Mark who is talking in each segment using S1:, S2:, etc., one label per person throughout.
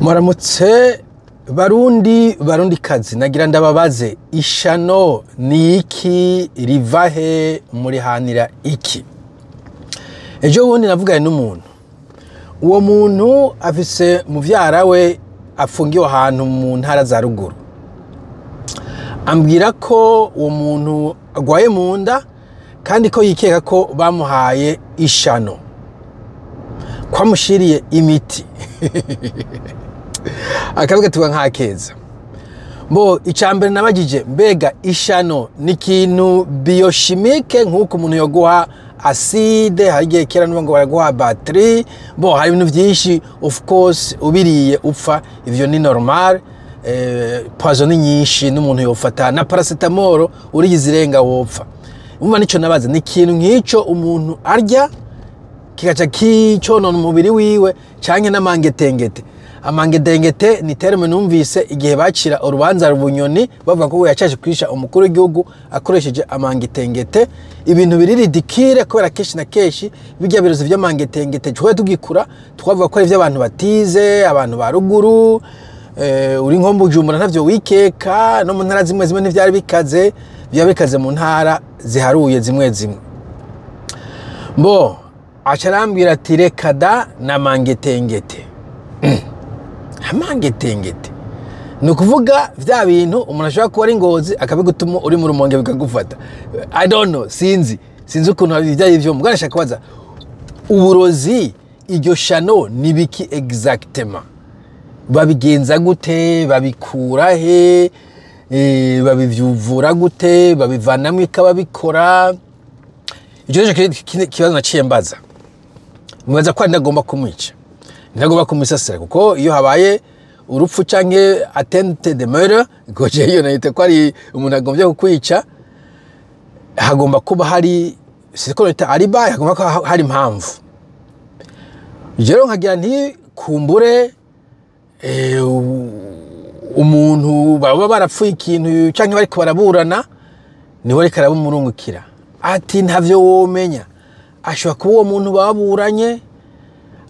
S1: Muramutse Barundi, Barundi kazi, nagira ndababaze: ishano ni iki? Rivahe? Murihanira iki? Ejo bundi navuganye n'umuntu. Uwo muntu afise muvyara we afungiwe ahantu mu ntara za ruguru. Ambwira ko uwo muntu agwaye mu nda, kandi ko yikeka ko bamuhaye ishano, ko amushiriye imiti. Akavuga tuba nkakeza mbo. Icambere nabagije: mbega ishano ni ikintu biochimique, nk'uko umuntu yoguha acide? Hari igihe kera nuba ngo baraguha batterie. Bo hari ibintu byinshi, of course ubiriye upfa, ivyo ni normal. Poison ni nyinshi, n'umuntu yofata na paracetamol uriye izirenga wopfa. Umva, nico nabaza: ni ikintu nk'ico umuntu arya kigaca kiconona umubiri wiwe, canke n'amangetengete? Amangetengete ni terme numvise igihe bacira urubanza Rubunyoni, bavuga ko yacaje kwisha umukuru w'igihugu akoresheje amangetengete. Ibintu biri ridicule, kubera kenshi na kenshi bijya birozi vy'amangetengete twe tugikura twavuga ko ari ivy'abantu batize, abantu ba ruguru. Uri nko mu Bujumbura ntavyo wikeka, no mu ntara zimwe zimwe ntivyari bikaze, vyaba bikaze mu ntara ziharuye zimwe zimwe. Bo aca arambwira ati: "Reka da, na mangetengete." Amangetengete ni ukuvuga vya bintu umuntu ashobora kuba ari Ngozi akabigutuma uri mu Rumonge bikagufata. I don't know, sinzi ukuntu ibyo ari byo. Mugabo nashaka kubaza: uburozi, iryo shano ni biki exactement? Babigenza gute? Babikura he? Babivyuvura gute? Babivanamwo ikababikora? Icyo nicyo kibazo naciye mbaza. Mwibaza ko ari ntagomba kumwica, ntagomba kumusasira, kuko iyo habaye urupfu canke attempt de murder, goje iyo nayite ko ari umuntu agombye kukwica, hagomba kuba hari, siko nita alibi, hagomba kuba hari impamvu. Rero nkagira nti kumbure umuntu baba barapfuye ikintu canke bariko baraburana, niwe ariko arabumurungukira. Ati: "Ntavyo womenya, ashobora kuba uwo muntu baburanye,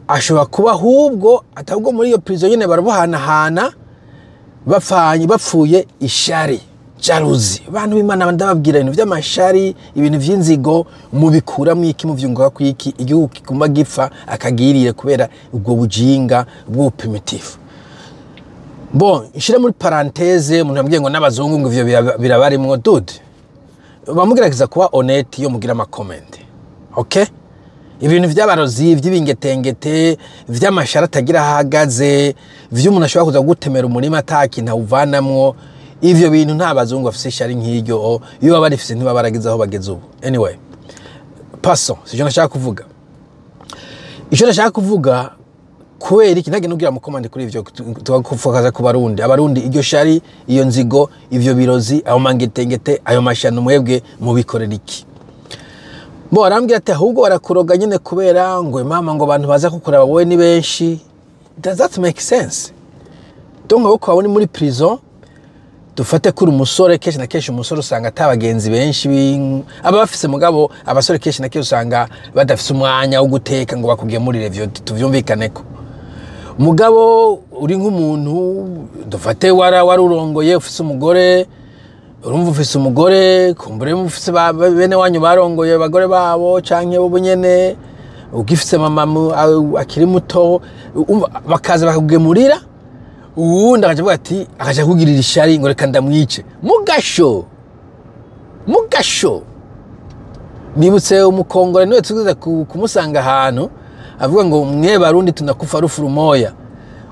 S1: ashobora kuba ahubwo atabwo muri iyo prison nyene barabuhanahana, bapfanye, bapfuye ishari, jalousie." Abantu b'Imana, ndababwira, ibintu vy'amashari, ibintu vy'inzigo, mubikuramwo iki? Muvyunguka kwiki? Igihugu kiguma gipfa akagirire kubera ubwo bujinga bw'ubu primitif. Bon, nshire muri parenthèse, umuntu yambwiye ngo n'abazungu ngo ivyo birabarimwo. Dude, bamugerageza kuba honnête iyo mugira ama comments, okay? Ibintu vy'abarozi, vy'ibingetengete, vy'amashara atagira aho ahagaze, vy'umuntu ashobora kuza gutemera umurima ata kintu awuvanamwo, ivyo bintu nta bazungu bafise ishari nk'iryo. Iyo baba barifise ntibaba barageze aho bageze ubu. Anyway, passons, sivyo nashaka kuvuga. Ico nashaka kuvuga, kubera iki ntage nugira mu comment kuri ivyo, tugafokaza ku Barundi? Abarundi, iryo shari, iyo nzigo, ivyo birozi, ayo mangetengete, ayo mashano, mwebwe mubikorera iki? Bo arambwira ati: "Ahubwo barakuroga nyine, kubera ngo mama, ngo abantu baza kukuraba wowe ni benshi." Does that make sense? Donc wowe ukaba uri muri prison, dufate kuri umusore, kenshi na kenshi umusore usanga ata bagenzi benshi aba bafise. Mugabo abasore kenshi na kenshi usanga badafise umwanya wo guteka ngo bakugemurire, ivyo tuvyumvikaneko. Mugabo uri nk'umuntu, dufate warurongoye, ufise umugore, urumva ufise umugore, kumbure mufise bene wanyu barongoye abagore babo, canke bo nyene, ugifise mama akiri muto, umva, bakaza bakakugemurira, uwundi akaja avuga ati, akaja kugirira ishari ngo: "Reka ndamwice mugasho, mugasho." Nibutse umukongore niwe tugeze kumusanga ahantu, avuga ngo: "Mwe Barundi tunakufa rufu rumoya,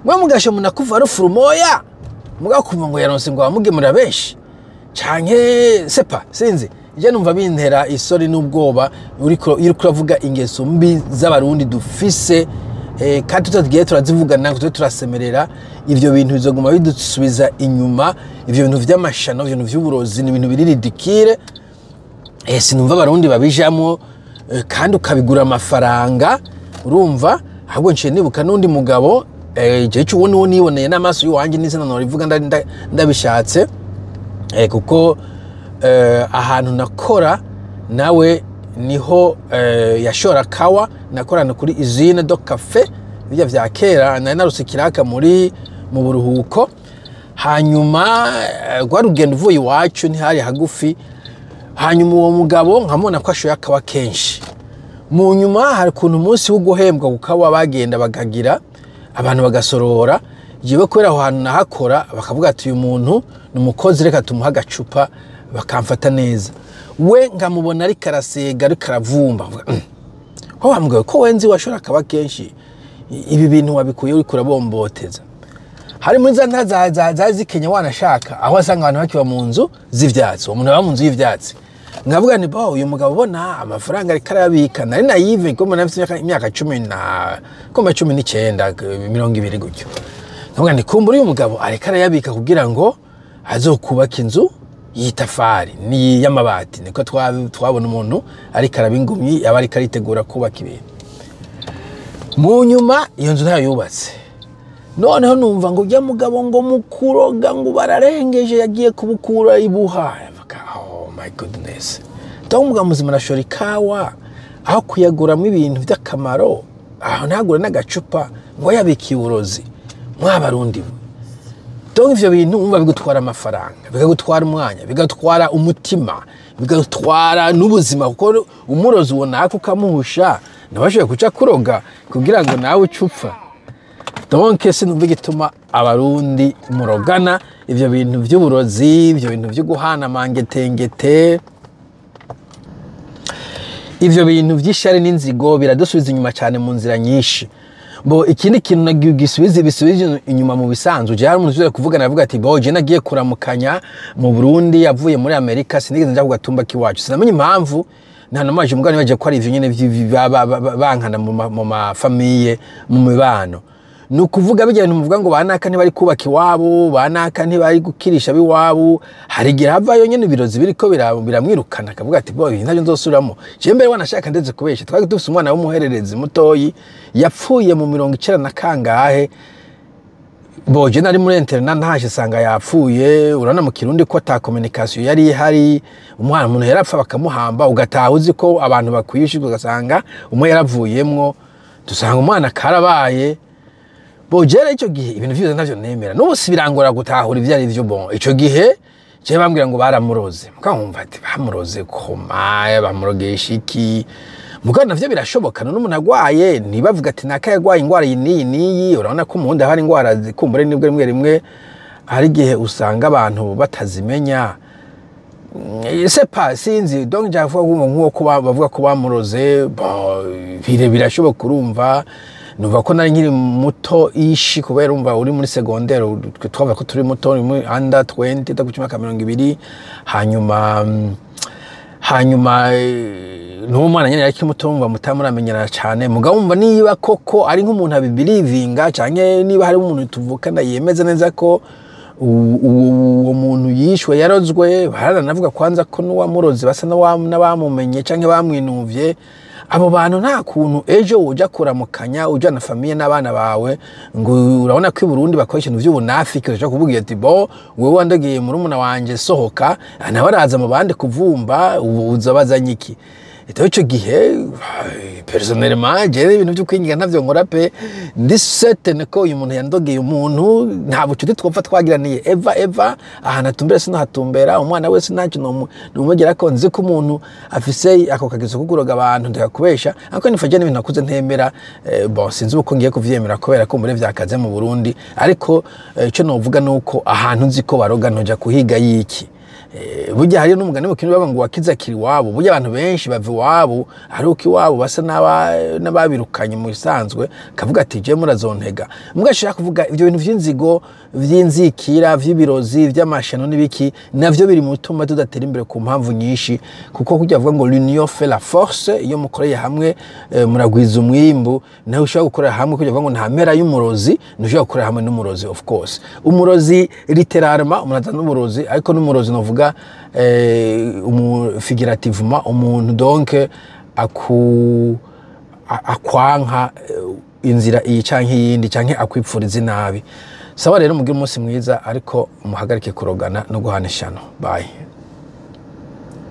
S1: mwe mugasho munakufa rufu rumoya." Mugabo kumva ngo yaronse ngo abamugemurira benshi, canke sepa, sinzi. Je numva bintera isori n'ubwoba uriko, iyo uriko uravuga ingeso mbi z'Abarundi dufise, kandi tutagiye turazivugana, tube turasemerera, ivyo bintu bizoguma bidusubiza inyuma. Ivyo bintu vy'amashano, ivyo bintu vy'uburozi, ni ibintu biri ridicule. Sinumva Abarundi babijamwo, kandi ukabigura amafaranga. Urumva, ahubwo nciye nibuka n'undi mugabo, jewe ico uwo niboneye n'amaso y'uwanje, n'izina norivuga ndabishatse, kuko ahantu nakora nawe niho yashora kawa. Nakorana kuri usine de café. Bijya vya kera, nari naruse ikiraka muri mu buruhuko. Hanyuma rwa rugendo uvuye iwacu ntihari hagufi. Hanyuma uwo mugabo nkamubona ko ashoye akawa kenshi. Mu nyuma hari ukuntu umunsi wo guhembwa kukawa bagenda bakagira abantu bagasorora. Jewe kubera aho hantu nahakora, bakavuga ati: "Uyu muntu ni umukozi, reka tumuhe agacupa." Bakamfata neza. We nkamubona ariko arasega, ariko aravumba. Mvuga, ko wa mugabo ko wenzi washora akaba kenshi, ibi bintu wabikuye uriko urabomboteza?" Hari muri za ntara za zikenya, wanashaka aho wasanga abantu bakiba mu nzu z'ivyatsi. Uwo muntu aba mu nzu y'ivyatsi. Nkavuga ni bo uyu mugabo ubona amafaranga ariko arayabika. Nari naïve ko mbona mfite imyaka cumi na kumva 19, 20 gutyo. Nkavuga ni kumbura uyu mugabo ariko arayabika kugira ngo azokubaka inzu y'itafari ni y'amabati. Niko twabona umuntu ariko araba ingumyi, aba ariko aritegura kubaka ibintu. Mu nyuma iyo nzu ntayo yubatse. Noneho numva ngo ujya mugabo ngo mukuroga ngo bararengeje, yagiye kubukura ibuha. Mvuga: "Oh my goodness." Donc umugabo muzima arashora ikawa, aho kuyaguramo ibintu by'akamaro, aho ntagure n'agacupa, ngo yabikiye uburozi. Mwabarundi mwe, donc ivyo bintu umva bigutwara amafaranga, bikagutwara umwanya, bigatwara umutima, bigatwara n'ubuzima, kuko umurozi ubona ko ukamuhusha nabashoboye kuca kuroga kugira ngo nawe ucupfa. Donc sinumva igituma Abarundi murogana. Ivyo bintu vy'uburozi, ivyo bintu vyo guhana amangetengete, ivyo bintu vy'ishari n'inzigo biradusubiza inyuma cyane mu nzira nyinshi. Bo ikindi kintu nagiye gisubiza, bisubiza inyuma mu bisanzwe, je hari umuntu ushobora kuvugana avuga ati: "Bo je nagiye kuramukanya mu Burundi, yavuye muri Amerika, sinigeze nja ku gatumba kiwacu, sinamenye impamvu." Nta namaje umugani baje ko ari ivyo nyene bankana mu ma famille, mu mibano. Ni ukuvuga bijya bintu muvuga ngo banaka ntibari kubaka iwabo, banaka ntibari gukirisha ab'iwabo. Hari igihe havayo nyene ibirozi biriko biramwirukana, akavuga ati: "Bo ibi ntavyo nzosubiramo." Jewe mbere wanashaka ndetse kubesha, twari dufise umwana w'umuhererezi mutoyi yapfuye mu 90 na kangahe. Boje nari muri internat, ntaje sanga yapfuye. Urabona mu Kirundi ko ata communication yari ihari. Umwana umuntu yarapfa bakamuhamba, ugataha uzi ko abantu bakwishyurwa, ugasanga umwe yaravuyemwo, dusanga umwana karabaye. Bo jere icyo gihe ibintu vyose ntavyo nemera, n'ubu si birangora gutahura ivyo ari vyo. Bon, ico gihe je bambwira ngo baramuroze, muga nkumva ati: "Bamuroze koma? Bamurogesha iki?" Muga navyo birashoboka. None umuntu agwaye ntibavuga ati naka yagwaye ingwara iyi n'iyi n'iyi? Urabona ko mu nda hari ingwara zikumbure, nibwo rimwe rimwe hari igihe usanga abantu batazimenya. C'est pas, sinzi. Donc njavuga ngo nkuko ko bavuga ko bamuroze, bon, birashoboka. Urumva numva ko nari nkiri muto ishi, kubera umva uri muri secondaire, twe twavuga ko turi muto, uri muri under 20, ndaguca imyaka 20. Hanyuma n'uwo mwana nyene yari akiri muto, wumva mutamuramenyana cane. Mugabo wumva niba koko ari nk'umuntu abibirivinga, canke niba hari umuntu tuvukana yemeza neza ko uwo muntu yishwe yarozwe, baranavuga kwanza ko n'uwamuroze basa n'abamumenye canke bamwinuvye. Abo bantu nta kuntu ejo uja kuramukanya ujana famille n'abana bawe, ngo urabona ko i Burundi bakoresha ibintu vy'ubunafiki, ushobora kuvuga ati: "Bo wewe wandagiye murumuna wanje, sohoka." Nawe araza mu bandi kuvumba, ubu uza bazanye iki? Rero ico gihe personnellement jewe ibintu vyo kwinginga ntavyo nkora pe. Ndi certain ko uyu muntu yandogeye umuntu, nta bucuti twopfa twagiraniye eva eva. Ahantu atumbera sinahatumbera, umwana wese ntacyo nomugera ko nzi ko umuntu afise ako kageso ko kuroga abantu. Ndakubesha ariko nifaje n'ibintu nakuze ntemera. Bon, sinzi uko ngiye kuvyemera kubera ko muri vyakaze mu Burundi, ariko ico novuga nuko ahantu nzi ko baroga ntoja kuhiga yiki. Burya hariyo n'umugani mu Kirundi bavuga ngo wakiza akiri iwabo. Burya abantu benshi bava iwabo ari uko iwabo basa n'ababirukanye mu bisanzwe, kavuga ati: "Je murazontega." Mbwa ashaka kuvuga ivyo bintu vy'inzigo, vy'inzikira, vy'ibirozi, vy'amashano n'ibiki, navyo biri mu bituma tudatera imbere ku mpamvu nyinshi, kuko kurya bavuga ngo "l'union fait la force", iyo mukoreye hamwe muragwiza umwimbu. Nawe ushobora gukorera hamwe, kugira ngo nta mpera y'umurozi, ntushobora gukorera hamwe n'umurozi. Of course umurozi littéralement umuntu azana n'umurozi, ariko n'umurozi novuga figurativement, umuntu donc akwanka inzira iyi canke iyindi, canke akwipfuriza inabi. Sawa rero, mugire umunsi mwiza, ariko muhagarike kurogana no guhana ishano. Bye.